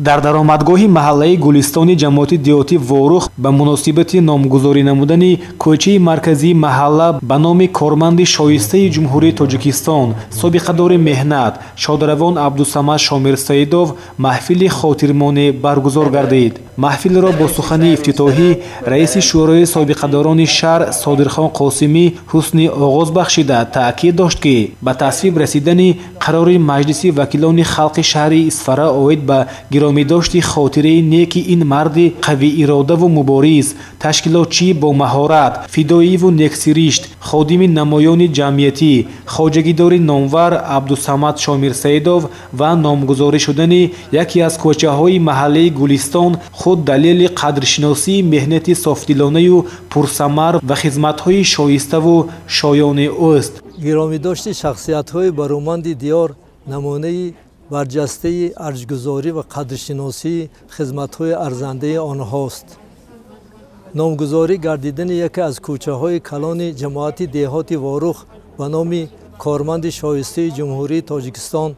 Дар даромадгоҳи маҳаллаи Гулистони ҷамоати деҳоти Ворух ба муносибати номгузорӣ намудани кӯчаи марказии маҳалла ба номи корманди шоистаи Ҷумҳурии Тоҷикистон, собиқадори меҳнат шодравон Абдусамад Шомирсаидов маҳфили хотирмонӣ баргузор гардид. Маҳфилро бо сухани ифтитоҳӣ раиси Шӯрои собиқадорони шаҳр Содирхон Қосимӣ ҳусни оғоз бахшида таъкид дошт, ки ба тасвиб расидани қарори Маҷлиси вакилони халқи шаҳри Исфара оид ба гиромидошти хотираи неки ин марди қавииродаву мубориз, ташкилотчии бомаҳорат, фидоиву нексиришт, ходими намоёни ҷамъиятӣ, хоҷагидори номвар Абдусамад Шомирсаидов ва номгузорӣ шудани яке аз кӯчаҳои маҳаллаи Гулистон худ далели қадршиносии меҳнати софдилонаю пурсамар ва хизматҳои шоиставу шоёни ӯст. Гиромидошти шахсиятҳои бароманди диёр намунаи барҷастаи арҷгузорӣ ва қадршиносии хизматҳои арзандаи онҳост. Номгузорӣ гардидани яке аз кӯчаҳои калони ҷамоати деҳоти Ворух ба номи корманди шоистаи Ҷумҳурии Тоҷикистон,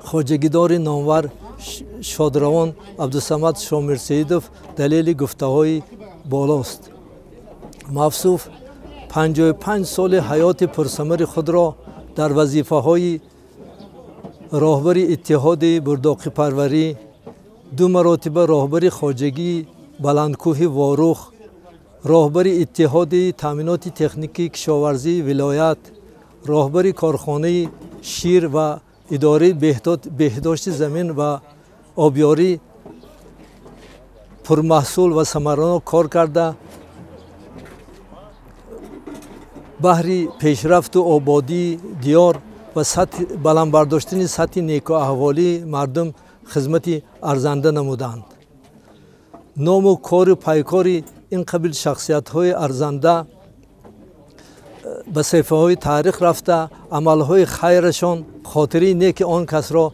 хоҷагидори номвар шодравон Абдусамад Шомирсаидов далели гуфтаҳои болост. Мавсуф 55 соли ҳаёти пурсамари худро дар вазифаҳои роҳбари Иттиҳоди бурдоқипарварӣ, ду маротиба роҳбари хоҷагии баландкӯҳи Ворух, роҳбари Иттиҳоди таъминоти техникии кишоварзии вилоят, роҳбари корхонаи шир ва идораи беҳдошти замин ва обёрӣ пурмаҳсул ва самаранок кор карда, баҳри пешрафту ободии диёр ва баланд бардоштани сатҳи некуаҳволии мардум хизмати арзанда намуданд. Ному кору пайкори ин қабил шахсиятҳои арзанда ба саҳифаҳои таърих рафта, амалҳои хайрашон хотираи неки он касро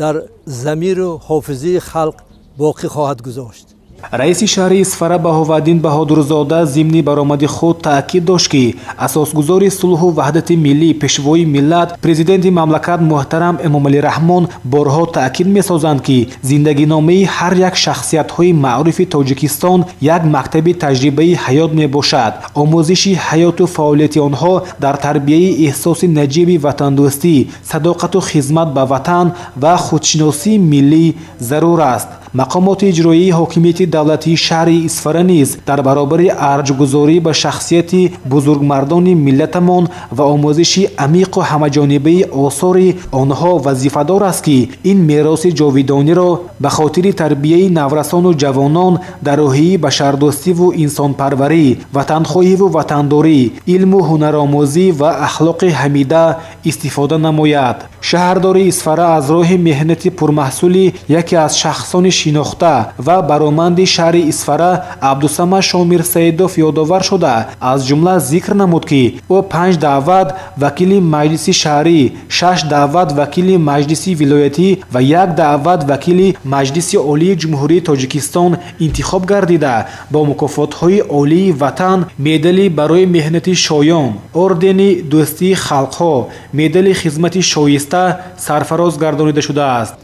дар замиру ҳофизаи халқ боқӣ хоҳад гузошт. Раиси шаҳри Исфара Баҳоваддин Баҳодурзода зимни баромади худ таъкид дошт, ки асосгузори сулҳу ваҳдати миллӣ, пешвои миллат, президенти мамлакат муҳтарам Эмомалӣ Раҳмон борҳо таъкид месозанд, ки зиндагиномаи ҳар як шахсиятҳои маъруфи Тоҷикистон як мактаби таҷрибаи ҳаёт мебошад. Омӯзиши ҳаёту фаъолияти онҳо дар тарбияи эҳсоси наҷиби ватандӯстӣ, садоқату хизмат ба ватан ва худшиносии миллӣ зарур аст. Мақомоти иҷроии ҳокимияти давлатии шаҳри Исфара низ дар баробари арҷгузорӣ ба шахсияти бузургмардони миллатамон ва омӯзиши амиқу ҳамаҷонибаи осори онҳо вазифадор аст, ки ин мероси ҷовидониро ба хотири тарбияи наврасону ҷавонон дар рӯҳияи башардӯстиву инсонпарварӣ, ватанхоҳиву ватандорӣ, илму ҳунаромӯзӣ ва ахлоқи ҳамида истифода намояд. Шаҳрдори Исфара аз роҳи меҳнати пурмаҳсули яке аз шахсони шинохта ва бароманди шаҳри Исфара Абдусамад Шомирсаидов ёдовар шуда, аз ҷумла зикр намуд, ки ӯ 5 даъват вакили маҷлиси шаҳрӣ, 6 даъват вакили маҷлиси вилоятӣ ва 1 даъват вакили Маҷлиси Олии Ҷумҳурии Тоҷикистон интихоб гардида, бо мукофотҳои олии ватан, медали барои меҳнати шоён, ордени дӯстии халқҳо, медали хизмати шоиста сарфароз гардонида шудааст.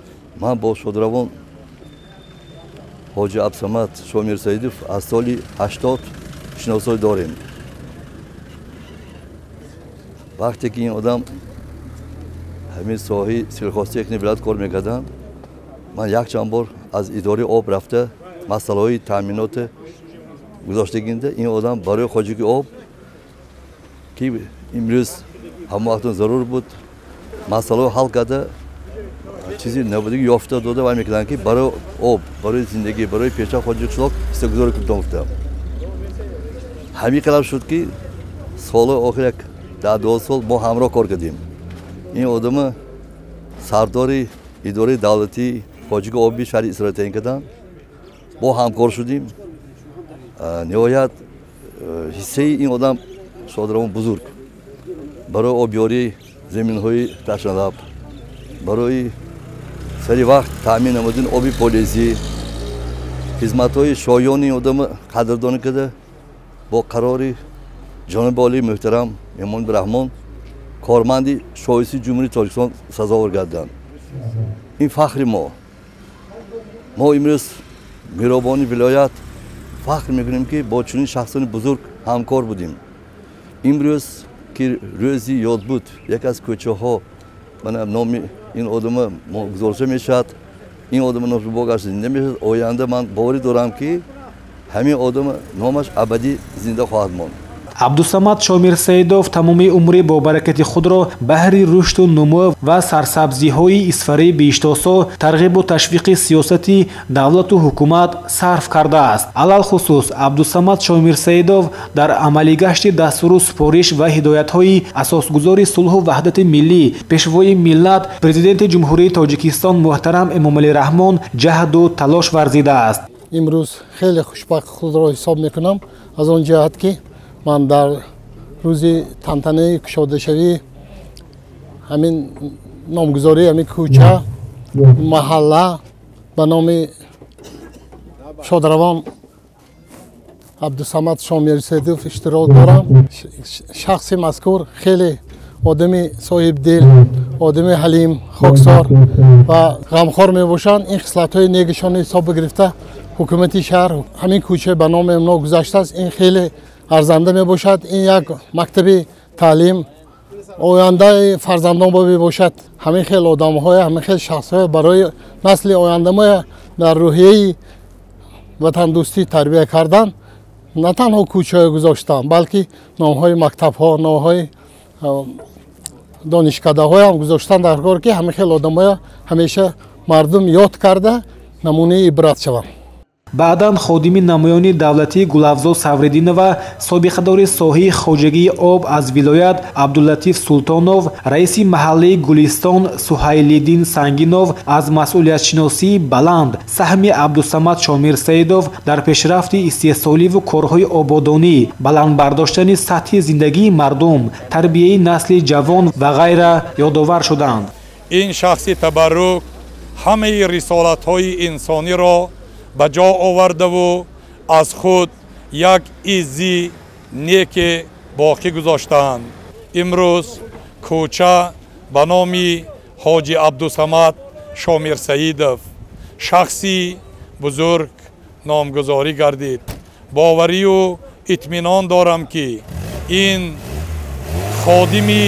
Ман бо шодравон ҳоҷи Абдусамад Шомирсаидов аз соли 80 шиносоӣ дорем. Вақте ки ин одам ҳамин соҳаи сельхозтехники вилоят кор мекарданд, ман якчанд бор аз идораи об рафта масъалаҳои таъминоти гузоштагинда ин одам барои хоҷагии об, ки имрӯз ҳамон вақтон зарур буд, масъалаҳо ҳал карда, чизи набудагӣ ёфта дода вай мекарданд, ки барои об, барои зиндагӣ, барои пешрафт хоҷагии қишлоқ ҳиссагузорӣ кунтон гуфтам. Ҳамин қадам шуд, ки солҳои охир як 10-12 сол мо ҳамроҳ кор кардем. Ин одама сардори идораи давлатии хоҷагии оби шаҳри Исфара таъин карданд. Бо ҳамкор шудем. Ниҳоят ҳиссаи ин одам шодравон бузург барои обёрии заминҳои ташналаб, барои сари вақт таъмин намудани оби полезӣ, хизматҳои шоёни ин одама қадрдонӣ карда, бо қарори ҷониби олии муҳтарам Эмомалӣ Раҳмон корманди шоистаи Ҷумҳурии Тоҷикистон сазовор гардиданд. Ин фахри мо. Мо имрӯз миробони вилоят фахр мекунем, ки бо чунин шахсони бузург ҳамкор будем. Имрӯз ки рӯзи ёдбуд, яке аз кӯчаҳо мана номи ин одама гузошта мешавад, ин одама номаш богашт зинда мешавад. Оянда ман боварӣ дорам, ки ҳамин одама номаш абадӣ зинда хоҳад монд. Абдусамад Шомирсаидов тамоми умри бобаракати худро баҳри рушду нумӯ ва сарсабзиҳои Исфараи биҳиштосо, тарғибу ташвиқи сиёсати давлату ҳукумат сарф кардааст. Алалхусус Абдусамад Шомирсаидов дар амалигашти дастуру супориш ва ҳидоятҳои асосгузори сулҳу ваҳдати миллӣ, пешвои миллат, Президенти Ҷумҳурии Тоҷикистон муҳтарам Эмомалӣ Раҳмон ҷаҳду талош варзидааст. Имрӯз хеле хушбахт худро ҳисоб мекунам аз он ҷиҳат, ки ман дар рӯзи тантанаи кушодашавии ҳамин номгузории ҳамин кӯча, маҳалла ба номи шодравон Абдусамад Шомирсаидов иштирок дорам. Шахси мазкур хеле одами соҳибдил, одами ҳалим, хоксор ва ғамхор мебошанд. Ин хислатҳои негишонро ҳисоб гирифта, ҳукумати шаҳр ҳамин кӯча ба номи онҳо гузаштааст. Ин хеле арзанда мебошад. Ин як мактаби таълим ояндаи фарзандон мебошад. Ҳамин хел одамҳое, ҳамин хел шахсҳое барои насли ояндамо дар рӯҳияи ватандӯстӣ тарбия кардан на танҳо кӯчаҳое гузоштанд, балки номҳои мактабҳо, номҳои донишкадаҳоям гузоштан дар кор, ки ҳамин хел одамҳоя ҳамеша мардум ёд карда, намунаи ибрат шаванд. Баъдан ходими намоёни давлатии Гулафзо Савриддинова, собиқадори соҳаи хоҷагии об аз вилоят Абдулатиф Султонов, раиси маҳаллаи Гулистон Суҳайлиддин Сангинов аз масъулиятшиносии баланд, саҳми Абдусамад Шомирсаидов дар пешрафти истеҳсоливу корҳои ободонӣ, баланд бардоштани сатҳи зиндагии мардум, тарбияи насли ҷавон ва ғайра ёдовар шуданд. Ин шахси табаррук ҳамаи рисолатҳои инсониро ба ҷо овардаву аз худ як иззи неке боқӣ гузоштаанд. Имрӯз кӯча ба номи ҳоҷи Абдусамад Шомирсаидов, шахси бузург, номгузорӣ гардид. Боварию итминон дорам, ки ин ходими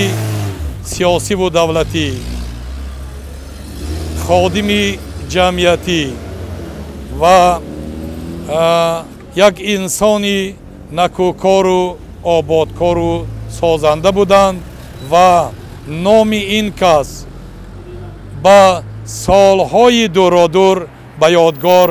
сиёсиву давлатӣ, ходими ҷамъиятӣ ва як инсони накӯкору ободкору созанда буданд ва номи ин кас ба солҳои дуродур ба ёдгор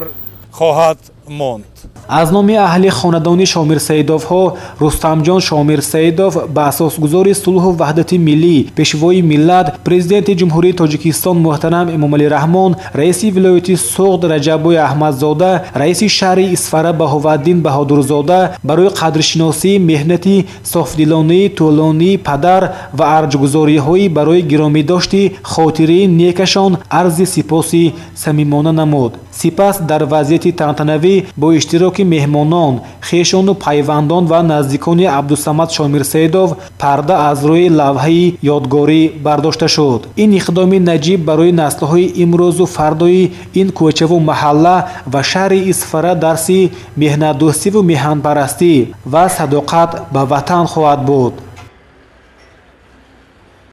хоҳад монд. Аз номи аҳли хонадони Шомирсаидовҳо Рустамҷон Шомирсаидов ба асосгузори сулҳу ваҳдати миллӣ, пешвои миллат, Президенти Ҷумҳурии Тоҷикистон муҳтарам Эмомалӣ Раҳмон, раиси вилояти Суғд Раҷаббой Аҳмадзода, раиси шаҳри Исфара Баҳоваддин Баҳодурзода барои қадршиносии меҳнати софдилонаи тӯлонии падар ва арҷгузориҳои барои гиромидошти хотираи некашон арзи сипоси самимона намуд. Сипас дар вазъияти тантанавӣ бо иштироки меҳмонон, хешону пайвандон ва наздикони Абдусамад Шомирсаидов парда аз рӯи лавҳаи ёдгорӣ бардошта шуд. Ин иқдоми наҷиб барои наслҳои имрӯзу фардои ин кӯчаву маҳалла ва шаҳри Исфара дарси меҳнатдӯстиву меҳанпарастӣ ва садоқат ба ватан хоҳад буд.